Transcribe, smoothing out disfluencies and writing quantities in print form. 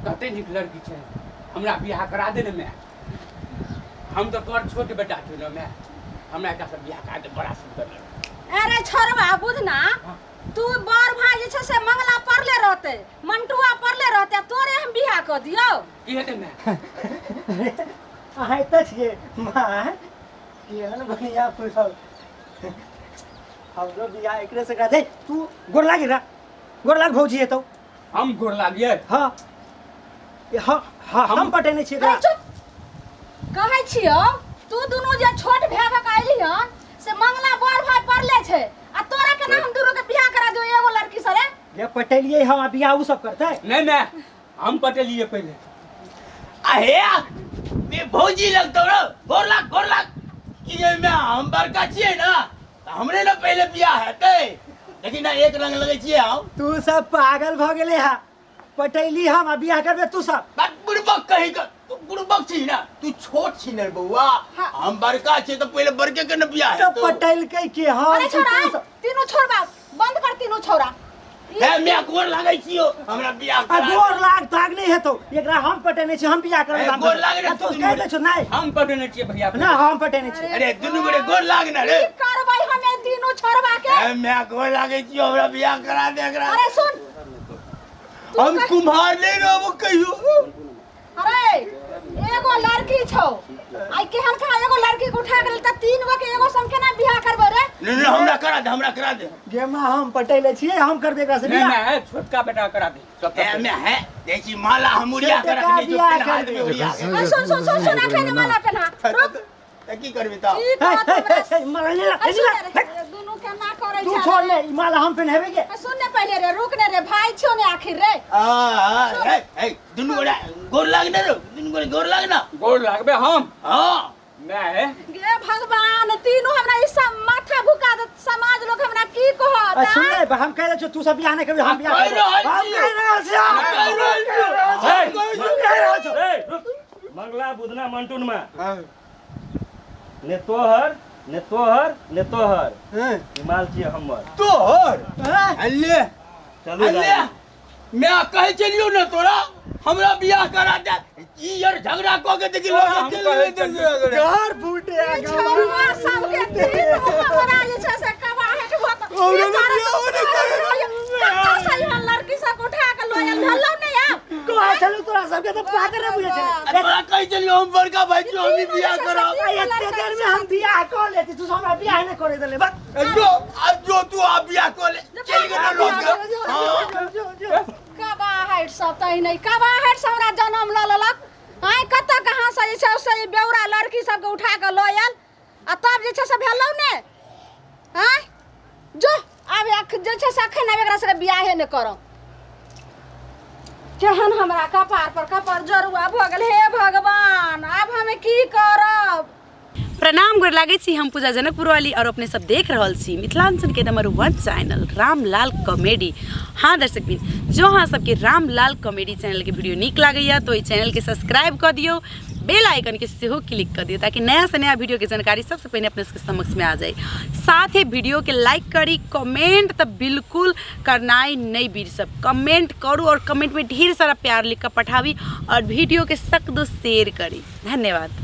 कते नीक लड़की छै, हमरा बियाह करा दे ने माय। हम तऽ तोहर छोट बेटा छियौ ने माय, हमरा एकरा से बियाह करा दे, बड़ा सुंदर लड़की। अरे छोड़बा बुझना, तू बड़ भाई जे छै से मंगला पड़ले रहते, मंटुआ पड़ले रहते, तोरे हम बियाह कऽ दियौ। की हेतै माय? अरे अहाँ एतऽ छियै माँ? केहन बढ़िया फूल। हमरो बियाह एकरे से करा दे। तू गोर लागी ना, गोर लाग भौजी एतौ। हम गोर लागिए? हाँ ए, हाँ हाँ, हम पटेने छियै अरे एकरा। चुप, कहै छियौ तू दुनू जे छोट भाय भऽ कऽ अयली हन से मंगला बड़ भाई पड़ले छै, आ तोरा केना हम दुनू के बियाह करा दियौ एगो लड़की से रे? जे पटेलियै हम, आ बियाह उ सब करतै? नहीं माय, हम पटेलिए पहिले। आ हे ये भौजी लगतौ रो, गोर लाग, गोर लाग। की जे में हम बड़का छियै ना, तऽ हमरे ने पहिले बियाह हेतै। देखी ना, एक रंग लगै छियै हम। तू सब पागल भऽ गेले हा, पटैली हम आ बियाह करबे तू सब? बट बुड़बक कही के, तू बुड़बक छी ना, तू छोट छी ने बौआ। हाँ। हम बड़का छियै तऽ पहिले बड़के के ने बियाह तऽ हेतौ। पटैलकै के हम अरे छी छोड़ा, तू सब? तीनू छोड़बा बंद कर, तीनू छोड़ा। हे म्या, गोर लागै छियौ, हमरा बियाह आ करा दे। गोर लाग ताग नहीं हेतौ, एकरा हम पटेने छी, हम बियाह करब। ए, गोर लाग रे। तू तू कहि दै छौ नहीं। हम पटेने छियै भैया। ना, हम पटेने छी। अरे दुनू गोरे गोर लाग ना रे। की करबै हम ए तीनू छोड़बा के? हे म्या, गोर लागै छियौ, हमरा बियाह करा दे एकरा। अरे सुन, हम कुम्हार नहीं रहबो कहियो। अरे एगो लड़की छौ, आई केहन कहा एगो लड़की के उठा के त तीन गो के एगो संग केना बियाह करबै रे? नहीं नहीं, हमरा करा दे, हमरा करा दे। गे माँ, हम पटेले छियै, हम करबै एकरा से नहीं बियाह। नहीं, छोटका बेटा करा दे सबसे हे पहिले। मैं है देखी माला हम उड़िया के छोटका रखने छियौ, बियाह पेन्हा कर देबै दे। उड़िया के। अरे सुन सुन सुन सुन, अखन माला पेन्हा, रुक। तऽ की करबी तऽ? की हे, कहत हे, हमरा? हे, हे, माला ले ला, अरे ले ला। सुन रे, दुनू केना करै तू छै? छोड़ ले, ई माला हम पेन्हेबै के। अरे सुन ने पहिले रे, रुक ने रे, भाई छियौ ने आखिर रे। आ आ, हे हे, दुनू गोरा गोर लाग ने रो, दुनू गोरे गोर लाग ना। गोर लागबे हम? हाँ। मैं गे भगवान, तीनू हमरा ई सब माथा भुका दे, समाज लोग हमरा की कहत? आ, सुन ले, हम कहि दै छियौ, तू सब बियाह नहि करबी, हम बियाह कहि करबै। रहल हम छियौ। कहि रहल छियौ। हम कहि रहल छियौ। हे, हम कहि रहल छियौ। ए, रुक। मंगला बुधना मंटून में ने तोहर ने तोहर ने तोहर, ई माल छियै हमर। तोहर? हाँ? अल्ले। चलू अल्ले। गाड़ी। मैं कहै छलियौ ने तोरा, हमरा बियाह करा दे। ई यार झगड़ा कऽ के देखी लोग हम चलि कहै गेलै। घर फूटे आ ई छौड़वा सबके तीनू हमरा जे छै से कबाहट होत। हमरा ने बियाह नहि करबै। कत्ता से यहाँ लड़की सब उठा के लऽ आयल भेलौ ने आब? कहै छलौ तोरा सबके तऽ बात नहि बुझै छलै। आ तोरा कहै छलियौ हम बड़का भाई छियौ, हमही बियाह करब। आ एते देर में हम बियाह कऽ लेती, तू सब हमरा बियाह नहि करे देले बस। जो अब जो तू आब बियाह कऽ ले, चलि गेलै लोक। हाँ। कबाहट सब तहि नहि, कबाहट से हमरा जन्म लऽ लेलक। आइ कतऽ कहाँ से जे छै से ई बेौरा लड़की सबके उठा के लऽ आयल, आ तब जे छै से भेलौ ने। आँय जो आब जे छै से अखन आब एकरा सबके बियाहे नहि करब। केहन हमरा कपार पर कपार जरुआ भऽ गेल, हे भगवान, आब हम की करब? प्रणाम, गोर लागै छी। हम पूजा जनकपुर वाली और अपने सब देख रहल छी मिथिलांचल के नंबर 1 चैनल रामलाल कॉमेडी। हाँ दर्शक बिन, जो अहाँ सबके रामलाल कॉमेडी चैनल के वीडियो नीक लागैया तो एहि चैनल के सब्सक्राइब कऽ दियौ, बेल आइकन के सेहो क्लिक कऽ दियौ, ताकि नया से नया वीडियो के जानकारी सबसे पहिने अपने सबके समक्ष में आ जाए। साथ ही वीडियो के लाइक करी, कमेंट तऽ बिल्कुल करनाइ नहीं बीर, सब कमेंट करू और कमेंट में ढेर सारा प्यार लिख कऽ पठाबी और वीडियो के सक दो शेयर करी। धन्यवाद।